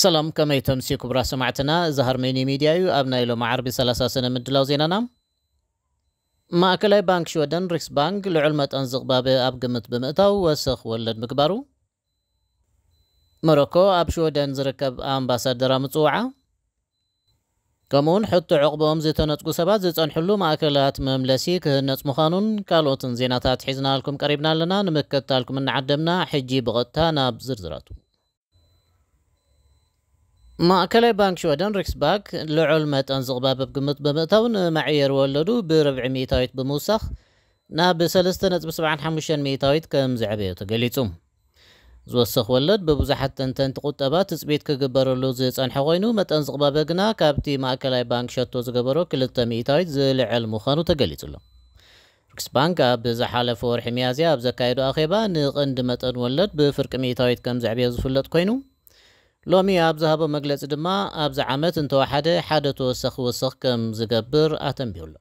ሰላም፣ ከመይ ተምሲ ክቡራት ሰማዕትና? እዚ ሃርመኒ ሚድያ እዩ። ኣብ ናይ ሎሚ ዓርቢ ሰላሳ ሰነ ምድላው ዜናና፣ ማእከላይ ባንክ ሽወደን ሪክስ ባንክ ልዑል መጠን ዝቕባበ ኣብ ግምት ብምእታው ወሰኽ ወለድ ምግባሩ፣ ሞሮኮ ኣብ ሽወደን ዝርከብ ኣምባሳደራ ምጽዋዓ፣ ከምኡውን ሕቶ ዕቕቦም ዝተነጽጉ ሰባት ዝጸንሕሉ ማእከላት መምለሲ ክህነጽ ምዃኑን ካልኦትን ዜናታት ሒዝናልኩም ቀሪብና ኣለና። ንምክትታልኩም እናዓደምና፣ ሕጂ ብቐጥታ ናብ ዝርዝራቱ። ማእከላይ ባንክ ሽወደን ሪክስባንክ ልዑል መጠን ዝቕባበብ ግምት ብምእታው፣ ንመዕየሪ ወለዱ ብርብዒ ሚእታዊት ብምውሳኽ ናብ ሰለስተ ነጥቢ ሰብዓን ሓሙሽተን ሚእታዊት ከም ዘዕበዮ ተገሊጹ። ዝወሰኽ ወለድ ብብዙሓት ተንተንቲ ቁጠባ ትጽቢት ክግበረሉ ዝጸንሐ ኮይኑ፣ መጠን ዝቕባበ ግና ካብቲ ማእከላይ ባንክ ሸቶ ዝገበሮ ክልተ ሚእታዊት ዝልዕል ምዃኑ ተገሊጹ ኣሎ። ሪክስባንክ ኣብ ዝሓለፈ ወርሒ ሚያዝያ ኣብ ዘካየዶ ኣኼባ፣ ንቐንዲ መጠን ወለድ ብፍርቂ ሚእታዊት ከም ዘዕበዮ ዝፍለጥ ኮይኑ፣ ሎሚ ኣብ ዝሃቦ መግለጺ ድማ ኣብዚ ዓመት እንተወሓደ ሓደ ተወሳኺ ወሰኽ ከም ዝገብር ኣተንቢሁ ኣሎ።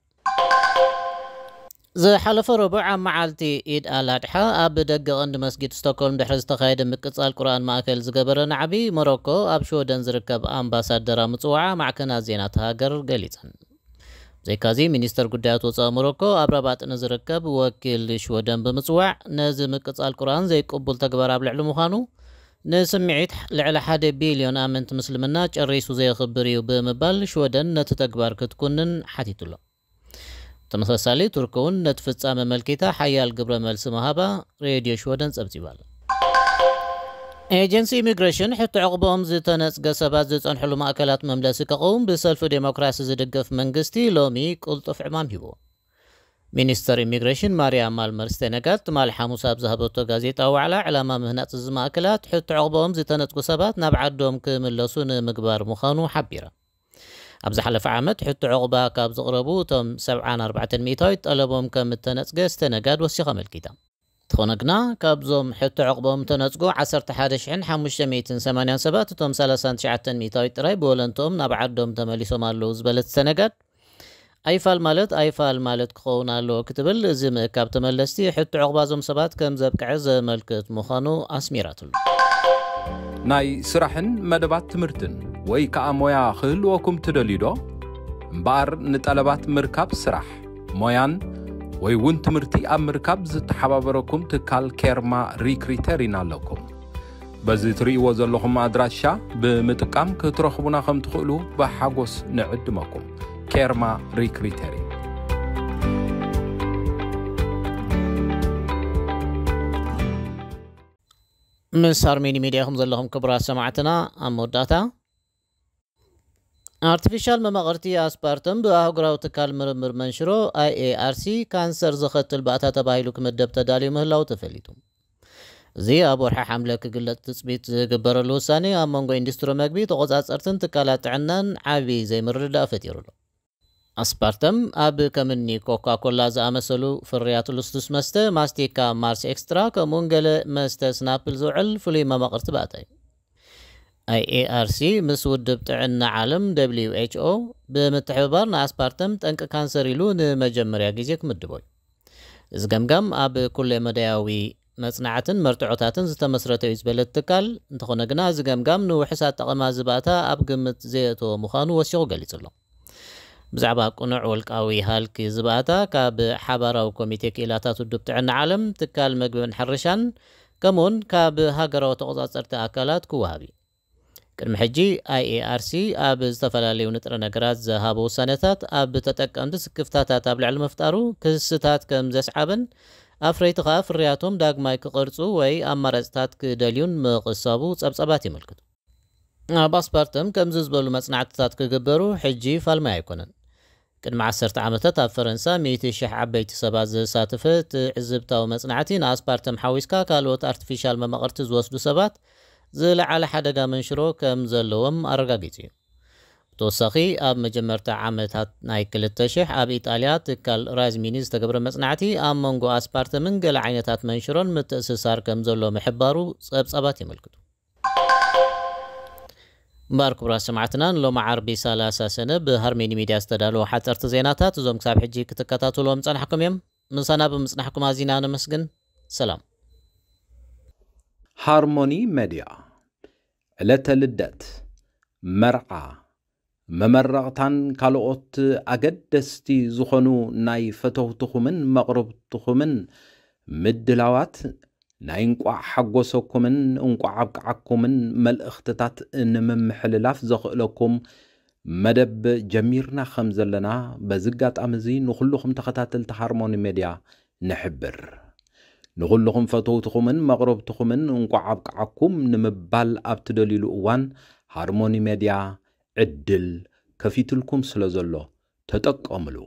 ዝሓለፈ ረቡዕ ኣብ መዓልቲ ኢድ ኣል ኣድሓ ኣብ ደገ ቀንዲ መስጊድ ስቶክሆልም ድሕሪ ዝተኻየደ ምቅጻል ቁርኣን ማእከል ዝገበረ ናዕቢ፣ ሞሮኮ ኣብ ሽወደን ዝርከብ ኣምባሳደራ ምጽዋዓ ማዕከናት ዜና እታ ሃገር ገሊጸን። ብዘይካዚ፣ ሚኒስተር ጉዳያት ወጻኢ ሞሮኮ ኣብ ረባጥ ንዝርከብ ወኪል ሽወደን ብምጽዋዕ፣ ነዚ ምቅጻል ቁርኣን ዘይቅቡል ተግባር ኣብ ልዕሊ ምዃኑ፣ ንስምዒት ልዕሊ ሓደ ቢልዮን ኣመንቲ ምስልምና ጨሪሱ ዘየኽብር እዩ ብምባል፣ ሽወደን ነቲ ተግባር ክትኩንን ሓቲቱ ኣሎ። ተመሳሳሊ፣ ቱርኪ እውን ነቲ ፍጻመ ኣመልኪታ ሓያል ግብረ መልሲ ምሃባ ሬድዮ ሽወደን ጸብጺባ ኣላ። ኤጀንሲ ኢሚግሬሽን ሕቶ ዕቕቦም ዝተነጽገ ሰባት ዝጸንሕሉ ማእከላት መምለሲ ከቕውም ብሰልፊ ዴሞክራሲ ዝድገፍ መንግስቲ ሎሚ ቅልጡፍ ዕማም ሂቡ። ሚኒስተር ኢሚግሬሽን ማርያ ማልመር ስቴነጋድ ትማሊ ሓሙስ ኣብ ዝሃበቶ ጋዜጣዊ ዋዕላ፣ ዕላማ ምህናጽ እዚ ማእከላት ሕቶ ዕቕቦም ዝተነጽጉ ሰባት ናብ ዓዶም ክምለሱ ንምግባር ምዃኑ ሓቢራ። ኣብ ዝሓለፈ ዓመት ሕቶ ዕቑባ ካብ ዝቕረቡ እቶም ሰብዓን ኣርባዕተን ሚእታዊት ጠለቦም ከም እተነጽገ ስቴነጋድ ወሲኻ ኣመልኪታ። እንተኾነ ግና፣ ካብዞም ሕቶ ዕቕቦም ተነጽጎ ዓሰርተ ሓደ ሽሕን ሓሙሽተ ሚእትን ሰማንያን ሰባት፣ እቶም ሰላሳን ትሽዓተን ሚእታዊት ጥራይ ብወለንትኦም ናብ ዓዶም ተመሊሶም ኣለዉ ዝበለት ሰነጋድ፣ ኣይፋል ማለት ኣይፋል ማለት ክኸውን ኣለዎ ክትብል፣ እዚ ምእካብ ተመለስቲ ሕቶ ዕቑባ እዞም ሰባት ከም ዘብቅዐ ዘመልክት ምዃኑ ኣስሚራትሉ። ናይ ስራሕን መደባት ትምህርትን ወይ ከኣ ሞያ ክህልወኩም ትደልዩ ዶ? እምበኣር ንጠለባት ምርካብ ስራሕ፣ ሞያን ወይ እውን ትምህርቲ ኣብ ምርካብ ዝተሓባበረኩም ትካል ኬርማ ሪክሪተሪን ኣለኩም። በዚ ትርእይዎ ዘለኹም ኣድራሻ ብምጥቃም ክትረኽቡና ከም ትኽእሉ ብሓጎስ ንዕድመኩም። ኬርማ ሪክሪተሪን። ምስ ኣርሜኒ ሚድያ ኢኹም ዘለኹም ክቡራት ሰማዕትና። ኣብ መወዳእታ፣ ኣርቲፊሻል መማቕርቲ ኣስፓርተም ብኣህጉራዊ ትካል ምርምር መንሽሮ፣ ኣይኤኣርሲ፣ ካንሰር ዘኸትል ባእታ ተባሂሉ ክምደብ ተዳልዩ ምህላው ተፈሊጡ። እዚ ኣብ ወርሒ ሓምለ ክግለጽ ትጽቢት ዝግበረሉ ውሳኔ፣ ኣብ መንጎ ኢንዱስትሪ መግቢ፣ ተቖጻጸርትን ትካላት ጥዕናን ዓቢ ዘይምርድዳእ ፈጢሩ ኣሎ። ኣስፓርተም ኣብ ከምኒ ኮካ ኮላ ዝኣመሰሉ ፍርያት ልስሉስ መስተ፣ ማስቲካ፣ ማርስ ኤክስትራ፣ ከምኡውን ገለ መስተ ስናፕል ዝውዕል ፍሉይ መማቕርቲ ባእታ እዩ። ኣይኤኣርሲ ምስ ውድብ ጥዕና ዓለም፣ ደብሊው ኤች ኦ፣ ብምትሕብባር ንኣስፓርተም ጠንቂ ካንሰር ኢሉ ንመጀመርያ ግዜ ክምድቦ እዩ። እዚ ገምጋም ኣብ ኩለ መዳያዊ መጽናዕትን መርትዖታትን ዝተመስረተ እዩ ዝበለ እቲ ትካል፣ እንተኾነ ግና፣ እዚ ገምጋም ንውሑስ ኣጠቐማ እዚ ባእታ ኣብ ግምት ዘየእተወ ምዃኑ ወሲኹ ገሊጹ ኣሎ። ብዛዕባ ቅኑዕ ውልቃዊ ሃልኪ እዚ ባእታ ካብ ሓባራዊ ኮሚቴ ክኢላታት ውድብ ጥዕና ዓለም፣ ትካል መግብን ሕርሻን፣ ከምኡውን ካብ ሃገራዊ ተቖጻጸርቲ ኣካላት ክወሃብ እዩ። ቅድሚ ሕጂ፣ ኣይኤኣርሲ ኣብ ዝተፈላለዩ ንጥረ ነገራት ዝሃቦ ውሳነታት ኣብ ተጠቀምቲ ስክፍታታት ኣብ ልዕሊ ምፍጣሩ ክስታት ከም ዘስዓበን፣ ኣፍረይቲ ከኣ ፍርያቶም ዳግማይ ክቐርጹ ወይ ኣማራጺታት ክደልዩን ምቕሳቡ ጸብጻባት የመልክቱ። ኣብ ኣስፓርተም ከምዚ ዝበሉ መጽናዕትታት ክግበሩ ሕጂ ፋልማይ ኣይኮነን። ቅድሚ ዓሰርተ ዓመታት ኣብ ፈረንሳ ሚእቲ ሽሕ ዓበይቲ ሰባት ዘሳተፈ ትዕዝብታዊ መጽናዕቲ፣ ንኣስፓርተም ሓዊስካ ካልኦት ኣርቲፊሻል መማቕርቲ ዝወስዱ ሰባት ዝለዓለ ሓደጋ መንሽሮ ከም ዘለዎም ኣረጋጊጹ እዩ። ብተወሳኺ፣ ኣብ መጀመርታ ዓመታት ናይ ክልተ ሽሕ ኣብ ኢጣልያ ትካል ራዝሚኒ ዝተገብረ መጽናዕቲ፣ ኣብ መንጎ ኣስፓርተምን ገለ ዓይነታት መንሽሮን ምትእስሳር ከም ዘሎ ምሕባሩ ጸብጻባት የመልክቱ። እምበኣር ክቡራት ሰማዕትና፣ ንሎሚ ዓርቢ ሰላሳ ሰነ ብሃርሜኒ ሚድያ ዝተዳለወ ሓጸርቲ ዜናታት እዞም ክሳብ ሕጂ ክትከታተልዎም ጸናሕኩም እዮም። ምሳና ብምጽናሕኩም ኣዚና ነመስግን። ሰላም። ሃርሞኒ መድያ፣ ዕለተ ልደት፣ መርዓ፣ መመረቕታን ካልኦት ኣገደስቲ ዝኾኑ ናይ ፈተውትኹምን መቕርብትኹምን ምድላዋት ናይ እንቋዕ ሓጎሰኩምን እንቋዕ ኣብቅዓኩምን መልእኽትታት ንምምሕልላፍ ዘኽእለኩም መደብ ጀሚርና ከም ዘለና በዚ ኣጋጣሚ እዚ ንኹልኹም ተኸታተልቲ ሃርሞኒ ሜድያ ንሕብር። ንኹልኹም ፈተውትኹምን መቕረብትኹምን እንቋዕ ኣብቅዓኩም ንምባል ኣብ ትደልዩሉ እዋን ሃርሞኒ ሜድያ ዕድል ከፊትልኩም ስለ ዘሎ ተጠቀምሉ።